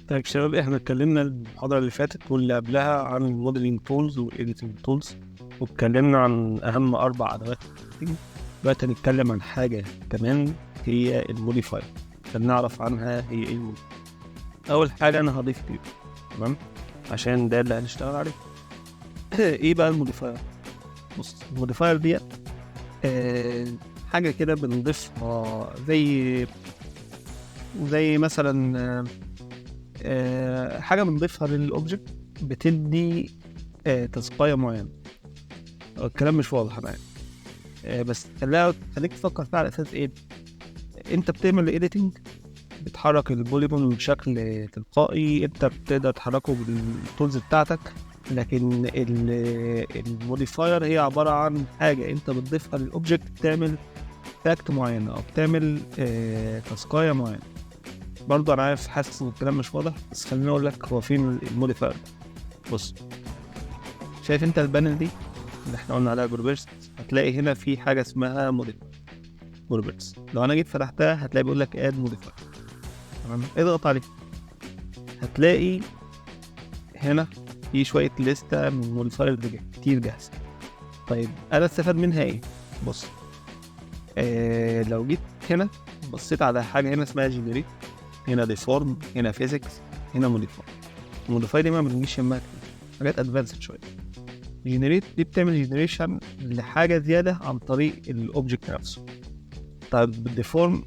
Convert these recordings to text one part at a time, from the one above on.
طيب شباب، احنا اتكلمنا المحاضرة اللي فاتت واللي قبلها عن ال modeling tools وال editing tools، واتكلمنا عن أهم 4 أدوات. دلوقتي هنتكلم عن حاجة كمان هي ال modifier، عشان نعرف عنها هي ايه ال modifier. أول حاجة أنا هضيف cube، تمام، عشان ده اللي هنشتغل عليه. ايه بقى ال modifier؟ بص، ال modifier دي حاجة كده بنضيفها زي مثلا حاجة بنضيفها لل object بتدي task اية معينة. الكلام مش واضح معايا، بس خليك تفكر فيها على أساس إيه. أنت بتعمل editing، بتحرك ال polygon بشكل تلقائي، أنت بتقدر تحركه بال tools بتاعتك، لكن ال modifier هي عبارة عن حاجة أنت بتضيفها لل object بتعمل effect معينة أو بتعمل task اية معينة. برضه انا عارف حاسس ان الكلام مش واضح، بس خليني اقول لك هو فين ال modifier ده. بص، شايف انت ال panel دي اللي احنا قلنا عليها properties؟ هتلاقي هنا في حاجة اسمها modifier properties. لو انا جيت فتحتها هتلاقي بيقول لك add modifier، تمام؟ اضغط عليه، هتلاقي هنا في شوية لستة من modifier كتير جاهزة. طيب انا استفاد منها ايه؟ بص، لو جيت هنا بصيت على حاجة هنا اسمها generate، هنا deform، هنا physics، هنا modify. ال modify دي ما بنجيش جنبها كتير، حاجات advanced شوية. generate دي بتعمل generation لحاجة زيادة عن طريق ال object نفسه. طيب ال deform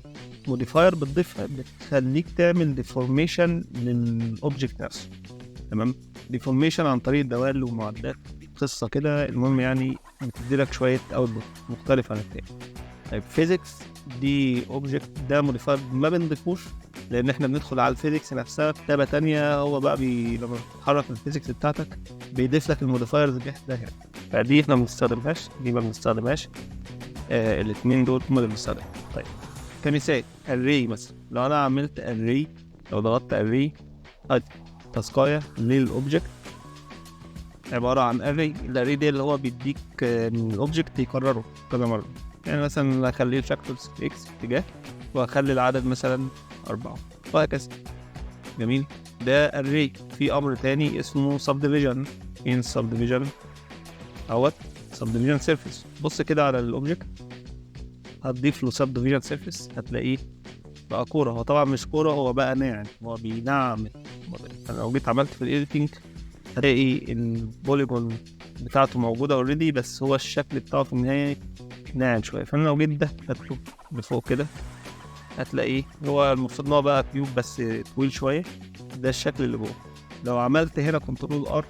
modifier بتضيفها بتخليك تعمل deformation لل object نفسه، تمام؟ deformation عن طريق دوال ومعادلات، قصة كده. المهم يعني بتدي لك شوية output مختلف عن التاني. طيب physics دي object، ده modifier ما بنضيفوش لان احنا بندخل على ال physics نفسها في tab ه تانية. هو بقى لما بتتحرك ال physics بتاعتك بيضيف لك ال modifiers الجاهزة هنا، فدي احنا ما بنستخدمهاش، دي ما بنستخدمهاش. الاثنين دول هم اللي بنستخدمهم. طيب كمثال array مثلا، لو انا عملت array، لو ضغطت array task ايه لل object عبارة عن array. ال array دي اللي هو بيديك ال object يكرره كذا مرة. يعني مثلا اخليه ال factors في x اتجاه، واخلي العدد مثلا 4 وهكذا. جميل، ده array. في امر تاني اسمه subdivision. in subdivision اهوت subdivision surface. بص كده على ال object، هتضيف له subdivision surface، هتلاقيه بقى كورة. هو طبعا مش كورة، هو بقى ناعم، هو بينعم. انا لو جيت عملت في ال editing هتلاقي ال polygon بتاعته موجودة already، بس هو الشكل بتاعه في النهاية ناعم شوية. فانا لو جيت ده هتلاقيه لفوق كده، هتلاقيه هو المفروض ان هو بقى cube بس طويل شوية، ده الشكل اللي جوه. لو عملت هنا control R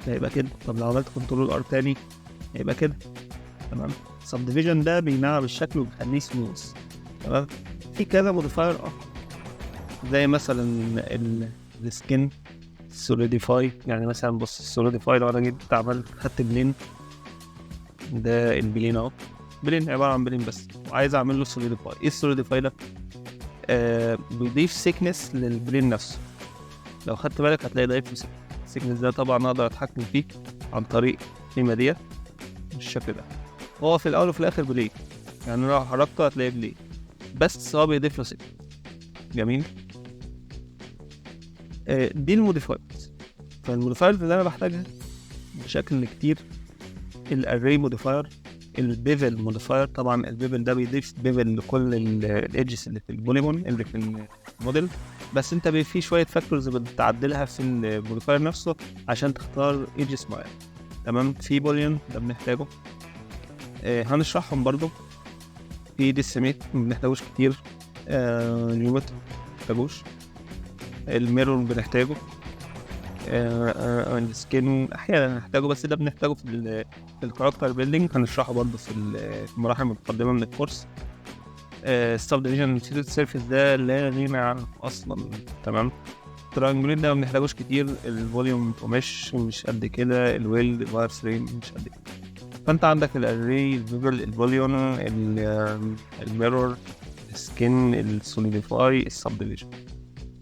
هيبقى كده. طب لو عملت control R تاني هيبقى كده، تمام؟ subdivision ده بينعم الشكل وبيخليه سموث، تمام؟ في كذا modifier اخر، زي مثلا ال skin solidify. يعني مثلا بص ال solidify، لو انا جيت عملت خدت plane، ده ال plane اهو، plane عبارة عن plane بس، وعايز اعمل له solidify. ايه ال solidify ده؟ بيضيف thickness لل plane نفسه. لو خدت بالك هتلاقي ضايف له ال thickness ده، طبعا اقدر اتحكم فيه عن طريق القيمة ديت بالشكل ده. هو في الاول وفي الاخر plane، يعني لو حركته هتلاقيه plane، بس هو بيضيف له thickness. جميل، دي ال modifiers. فال modifiers اللي انا بحتاجها بشكل كتير ال array modifier، ال bevel modifier. طبعا ال bevel ده بيضيف bevel لكل ال edges اللي في ال polygon اللي في الموديل، بس انت في شوية factors بتعدلها في ال modifier نفسه عشان تختار edges معينة، تمام؟ في boolean ده بنحتاجه، هنشرحهم برضو. في decimate ما بنحتاجوش كتير، geometry ما بنحتاجوش، ال mirror بنحتاجه، ال skin احيانا هنحتاجه، بس ده بنحتاجه في ال character building، هنشرحه برضه في المراحل المتقدمة من الكورس. ال subdivision surface ده لا غنى عنه اصلا، تمام؟ triangulate ده ما بنحتاجوش كتير، ال volume مش قد كده، ال weld wireframe مش قد كده. فانت عندك الاري، البيبل، الفوليوم، الميرور، السكين، السوليديفاي، السب ديفيجن،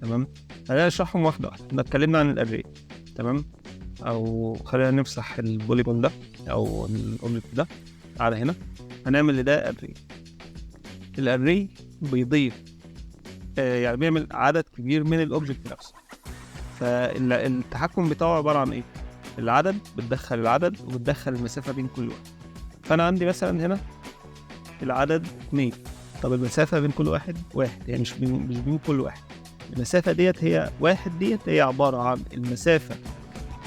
تمام؟ خلينا نشرحهم واحدة واحدة. احنا اتكلمنا عن ال array، تمام؟ او خلينا نمسح ال polygon ده او ال object ده على هنا. هنعمل لده array. ال array بيضيف يعني بيعمل عدد كبير من ال object نفسه. فالتحكم بتاعه عبارة عن ايه؟ العدد، بتدخل العدد وبتدخل المسافة بين كل واحد. فانا عندي مثلا هنا العدد 2، طب المسافة بين كل واحد واحد، يعني مش بين كل واحد، المسافة ديت هي واحد، ديت هي عبارة عن المسافة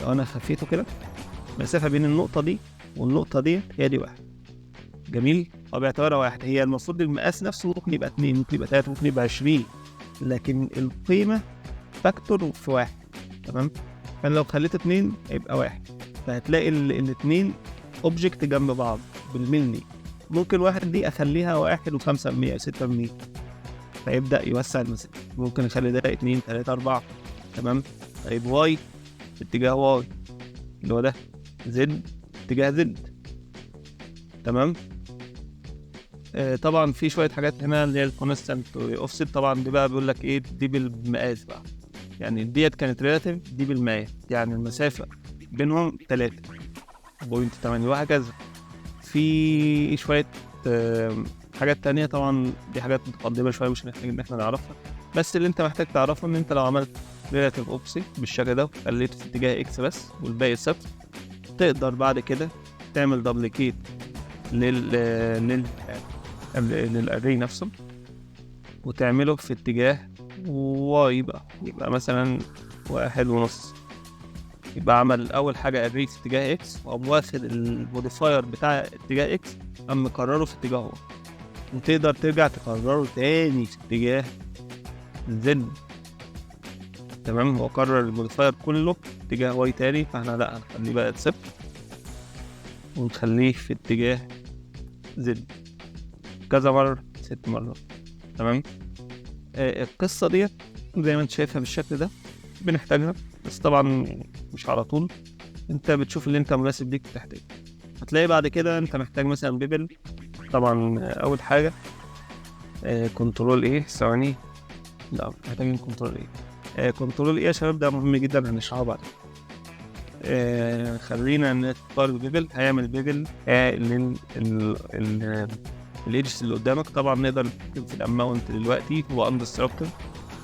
لو انا خفيته كده، المسافة بين النقطة دي والنقطة ديت هي دي واحد. جميل، هو بيعتبرها واحد. هي المفروض المقاس نفسه ممكن يبقى 2، ممكن يبقى 3، ممكن يبقى 20، لكن القيمة factor في واحد. تمام، فانا لو خليت 2 هيبقى واحد، فهتلاقي الاتنين object جنب بعض بالملي. ممكن واحد دي اخليها 1.05 6%، فيبدأ يوسع المسافة. ممكن اخلي ده 2 3 4. تمام، طيب Y اتجاه Y اللي هو ده، Z اتجاه Z. تمام، طبعا في شوية حاجات هنا اللي هي ال constant offset. طبعا دي بقى بيقول لك ايه، دي بالمقاس بقى، يعني ديت كانت relative، دي بالمقاس، يعني المسافة بينهم 3.8 وهكذا. في شوية حاجات تانية طبعا دي حاجات متقدمة شوية مش محتاج ان احنا نعرفها، بس اللي انت محتاج تعرفه ان انت لو عملت relative offset بالشكل ده وخليته في اتجاه X بس والباقي صفر، تقدر بعد كده تعمل duplicate لل لل لل array نفسه وتعمله في اتجاه Y بقى، يبقى مثلا 1.5. يبقى عمل اول حاجة array في اتجاه X، وقام واخد ال modifier بتاع اتجاه X قام مكررة في اتجاه Y، وتقدر ترجع تكرره تاني في اتجاه Z. تمام، هو كرر ال modifier كله اتجاه Y تاني، فاحنا لا هنخليه بقى صفر ونخليه في اتجاه Z كذا مرة، 6 مرات. تمام، القصة ديت زي ما انت شايفها بالشكل ده بنحتاجها، بس طبعا مش على طول، انت بتشوف اللي انت مناسب ليك تحتاجه. هتلاقي بعد كده انت محتاج مثلا bevel. طبعا اول حاجة control A، ثواني، لا محتاجين control A. control A يا شباب ده مهم جدا، هنشرحه بعد. خلينا نختار bevel. هيعمل bevel لل ال edges اللي قدامك. طبعا نقدر نتحكم في ال amount دلوقتي، هو undestructive،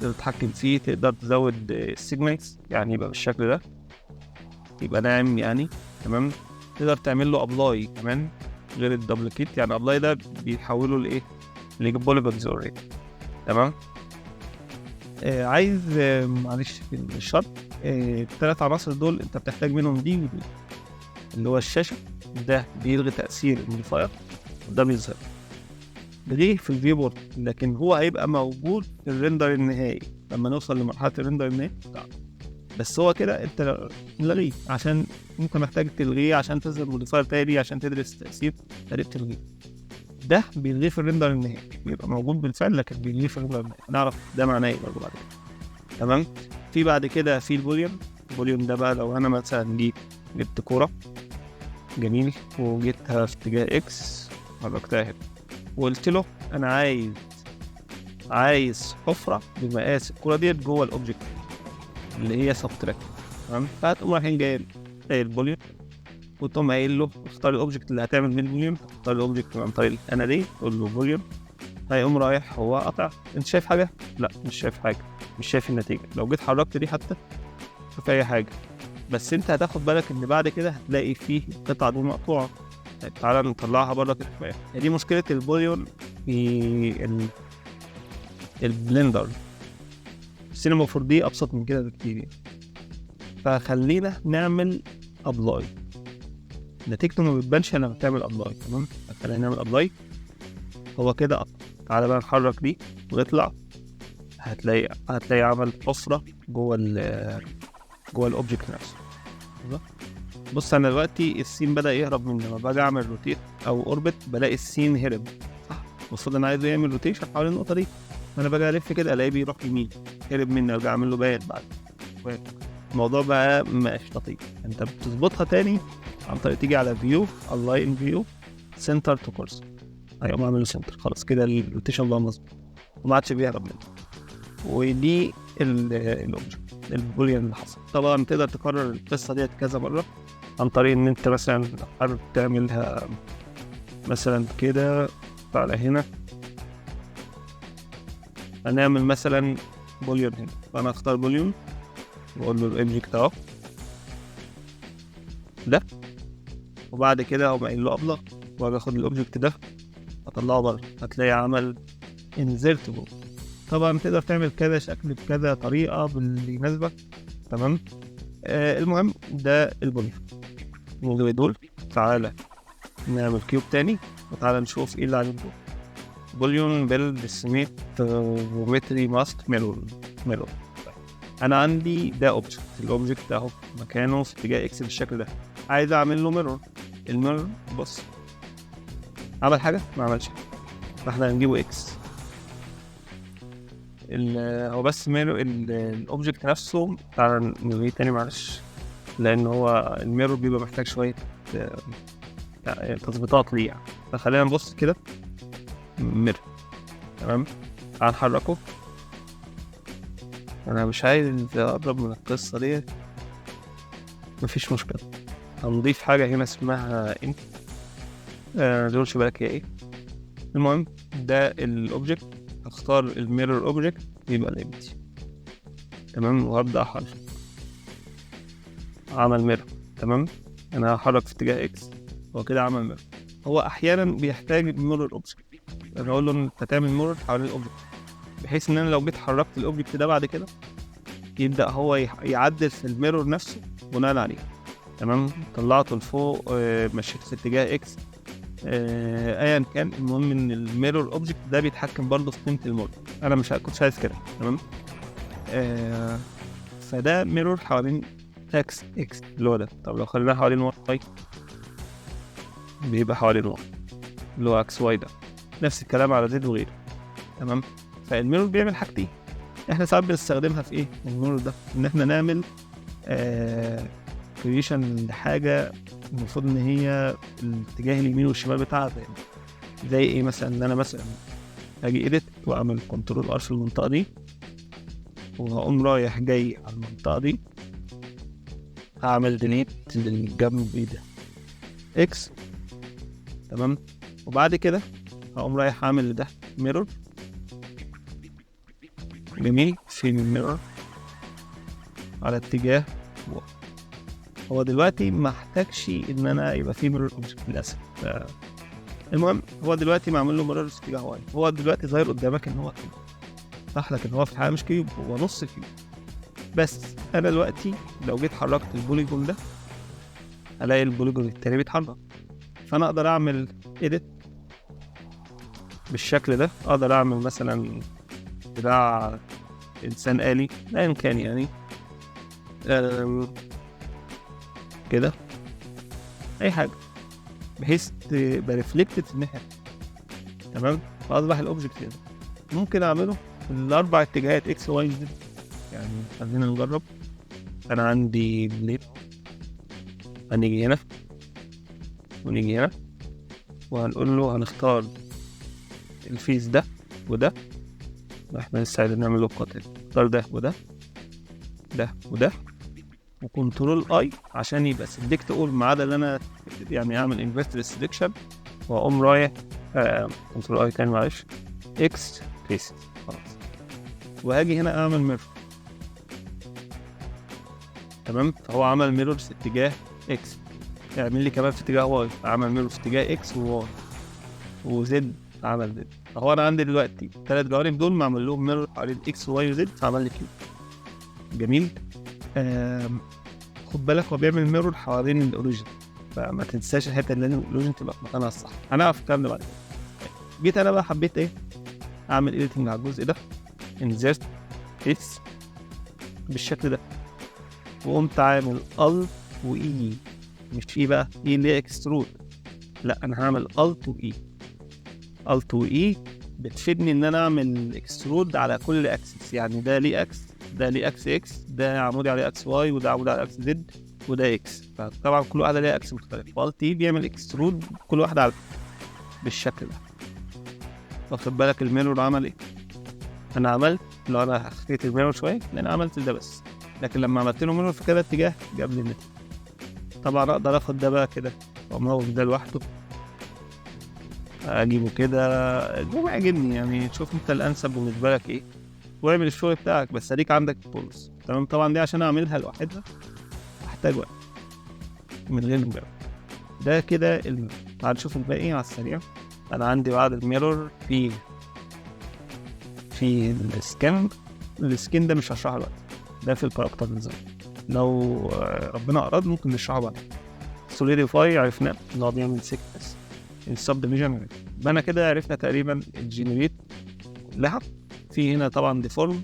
تقدر تتحكم فيه، تقدر تزود ال segments يعني يبقى بالشكل ده، يبقى ناعم يعني. تمام، تقدر تعمل له apply كمان غير ال duplicate، يعني apply ده بيحوله لايه، ل polygons already. تمام، عايز معلش في الشرط الثلاث عناصر دول انت بتحتاج منهم دي ودي، اللي هو الشاشة ده بيلغي تاثير ال modifier وده بيظهر ليه في ال viewport، لكن هو هيبقى موجود في ال render النهائي لما نوصل لمرحلة ال render النهائي بتاعته. بس هو كده انت لغيه عشان انت محتاج تلغيه عشان تظهر modifier تاني، عشان تدرس تاثير طريقه تلغيه. ده بيلغيه في ال render النهائي، بيبقى موجود بالفعل لكن بيلغيه في ال render النهائي. نعرف ده معناه ايه برضه بعد كده. تمام، في بعد كده في ال boolean. ال boolean ده بقى لو انا مثلا جيت جبت كورة جميل وجيتها في اتجاه X حركتها هنا وقلت له انا عايز حفره بمقاس الكورة ديت جوه ال object اللي هي subtract. تمام، فهتقوم رايحين جايب ال boolean وتقوم قايل له اختار ال object اللي هتعمل منه boolean، اختار ال object عن طريق انا دي، تقول له boolean، هيقوم رايح هو قطع. انت شايف حاجة؟ لا مش شايف حاجة، مش شايف النتيجة. لو جيت حركت دي حتى شوف اي حاجة، بس انت هتاخد بالك ان بعد كده هتلاقي فيه القطعة دي مقطوعة. طيب تعالى نطلعها بره كده شوية. دي مشكلة ال boolean في ال Blender. السينما 4D ابسط من كده بكتير يعني. فخلينا نعمل apply، نتيجته ما بتبانش لما بتعمل apply. تمام، خلينا نعمل apply. هو كده قطع. تعالى بقى نحرك دي ويطلع، هتلاقي عمل حفره جوه جوه ال object نفسه. بص انا دلوقتي ال scene بدا يهرب مني، لما باجي اعمل rotate او orbit بلاقي ال scene هرب، صح؟ المفروض انا عايزه يعمل rotation حوالين النقطة دي، فانا باجي الف كده الاقيه بيروح يمين، هرب مني، ارجع اعمل له pan بعد. الموضوع بقى مش لطيف. انت بتظبطها تاني عن طريق تيجي على view، align view، center to cursor، هيقوم عامل له center. خلاص كده ال rotation بقى مظبوط وما عادش بيهرب منه. ودي ال object. ال boolean اللي حصل. طبعا تقدر تكرر القصة ديت كذا مرة عن طريق ان انت مثلا حابب تعملها مثلا كده. تعالى هنا هنعمل مثلا boolean هنا، فانا اختار boolean واقول له ال object اهو ده، وبعد كده اقوم قايل له apply، واجي اخد ال object ده اطلعه بره، هتلاقي عمل insert جوه. طبعا تقدر تعمل كذا شكل بكذا طريقه باللي يناسبك. تمام. المهم ده ال boolean. نلغي دول. تعالى نعمل cube تاني، وتعالى نشوف ايه اللي عليه الدور. boolean build symmetry mask mirror mirror. انا عندي ده object، ال object ده اهو مكانه في اتجاه X بالشكل ده، عايز اعمل له mirror. ال mirror بص عمل حاجة؟ ما عملش حاجة، فاحنا هنجيبه X. هو بس mirror ال object نفسه. تعالى نلغيه تاني معلش، لان هو ال mirror بيبقى محتاج شوية تظبيطات ليه يعني. فخلينا نبص كده mirror. تمام. هنحركه. انا مش عايز اقرب من القصة دي، مفيش مشكلة. هنضيف حاجة هنا اسمها انت متشغلش بالك هي ايه. المهم ده ال object، هختار ال mirror object يبقى ال empty. تمام. وهبدا احرك، عمل mirror. تمام. انا هحرك في اتجاه X، هو كده عمل mirror. هو احيانا بيحتاج mirror object، انا اقول له انت تعمل mirror حوالين ال object، بحيث ان انا لو جيت حركت ال object ده بعد كده يبدا هو يعدل في ال mirror نفسه بناء عليه. تمام. طلعته لفوق، مشيته في اتجاه X، ايا كان. المهم ان ال mirror object ده بيتحكم برضه في قيمة ال mirror. انا مش كنتش عايز كده. تمام. فده mirror حوالين axis X اللي هو ده. طب لو خليناه حوالين Y بيبقى حوالين Y اللي هو axis Y ده. نفس الكلام على Z وغيره. تمام. فال mirror بيعمل حاجتين احنا ساعات بنستخدمها في ايه ال mirror ده، ان احنا نعمل creation لحاجة المفروض ان هي الاتجاه اليمين والشمال بتاعها زي ايه مثلا، ان انا مثلا اجي edit واعمل control R في المنطقة دي، وهقوم رايح جاي على المنطقة دي هعمل delete للجنب ده X. تمام. وبعد كده هقوم رايح اعمل ده mirror. جميل. فين ال mirror؟ على اتجاه Y. هو دلوقتي ما احتاجش ان انا يبقى فيه mirror object للاسف. المهم هو دلوقتي معمول له mirror في اتجاه Y. هو دلوقتي ظاهر قدامك ان هو cube صح، لكن هو في الحقيقة مش cube، هو نص cube بس. انا دلوقتي لو جيت حركت ال polygon ده الاقي ال polygon التاني بيتحرك، فانا اقدر اعمل edit بالشكل ده. اقدر اعمل مثلا دراع انسان آلي ايا كان يعني، كده اي حاجة بحيث تبقى reflected في الناحية. تمام. فاصبح ال object كده ممكن اعمله في الاربع اتجاهات X Y Z. يعني خلينا نجرب. انا عندي plane، هنيجي هنا ونيجي هنا وهنقول له هنختار ال face ده وده، احنا لسه عايزين نعمل له قاتل. اختار ده وده ده وده و control I عشان يبقى select all، ما عدا اللي انا يعني اعمل invert selection، واقوم رايح control I تاني معلش X face خلاص، وهاجي هنا اعمل mirror. تمام. فهو عمل mirror في اتجاه X، اعمل لي كمان في اتجاه Y، عمل mirror في اتجاه X و Y و Z، عمل Z. فهو انا عندي دلوقتي الثلاث جوانب دول معمول لهم mirror حوالين X و Y و Z، فعمل لي cube. جميل. خد بالك هو بيعمل mirror حوالين ال origin، فما تنساش الحتة اللي ال origin تبقى في مكانها الصح. هنعرف الكلام ده بعد كده. جيت انا بقى حبيت ايه، اعمل editing على الجزء ده، insert face بالشكل ده، وقمت عامل Alt و E، مش E بقى E اللي هي extrude، لا انا هعمل Alt و E. Alt و E بتفيدني ان انا اعمل extrude على كل axis، يعني ده ليه axis، ده ليه axis X، ده عمودي عليه axis Y، وده عمودي على axis Z، وده X. فطبعا كل واحدة ليها axis مختلف. Alt E بيعمل extrude كل واحدة على بالشكل ده. واخد بالك ال mirror عمل ايه؟ انا عملت، لو انا خفيت ال mirror شوية لان عملت ده بس. لكن لما عملت له mirror في كذا اتجاه جاب لي النتيجة. طبعا اقدر اخد ده بقى كده واموت ده لوحده، اجيبه كده المهم يعجبني، يعني شوف انت الانسب بالنسبة لك ايه واعمل الشغل بتاعك، بس اديك عندك tools. تمام. طبعا دي عشان اعملها لوحدها احتاج وقت من غير مبالغه. ده كده ال mirror. تعال نشوف الباقي على السريع. انا عندي بعد ال mirror في ال skin. ال skin ده مش هشرحه دلوقتي، ده في ال character design، لو ربنا اراد ممكن نشرحه بعدين. solidify عرفناه اللي هو بيعمل thickness. ال subdivision يبقى انا كده عرفنا تقريبا ال generate كلها. في هنا طبعا deform،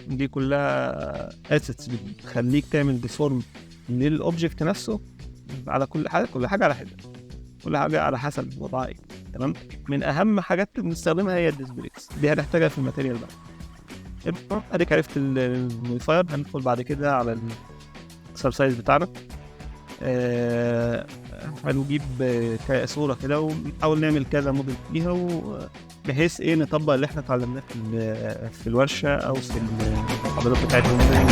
دي كلها assets بتخليك تعمل deform لل object نفسه على كل حاجة، كل حاجة على حده، كل حاجة على حسب وضعها ايه. تمام. من اهم حاجات اللي بنستخدمها هي ال displace، دي هنحتاجها في ال material بقى. المهم اديك عرفت ال modifier. هندخل بعد كده على ال exercise بتاعنا. هنجيب صورة كده ونحاول نعمل كذا موديل فيها، بحيث ايه نطبق اللي احنا اتعلمناه في الورشة او في المحاضرات بتاعتنا.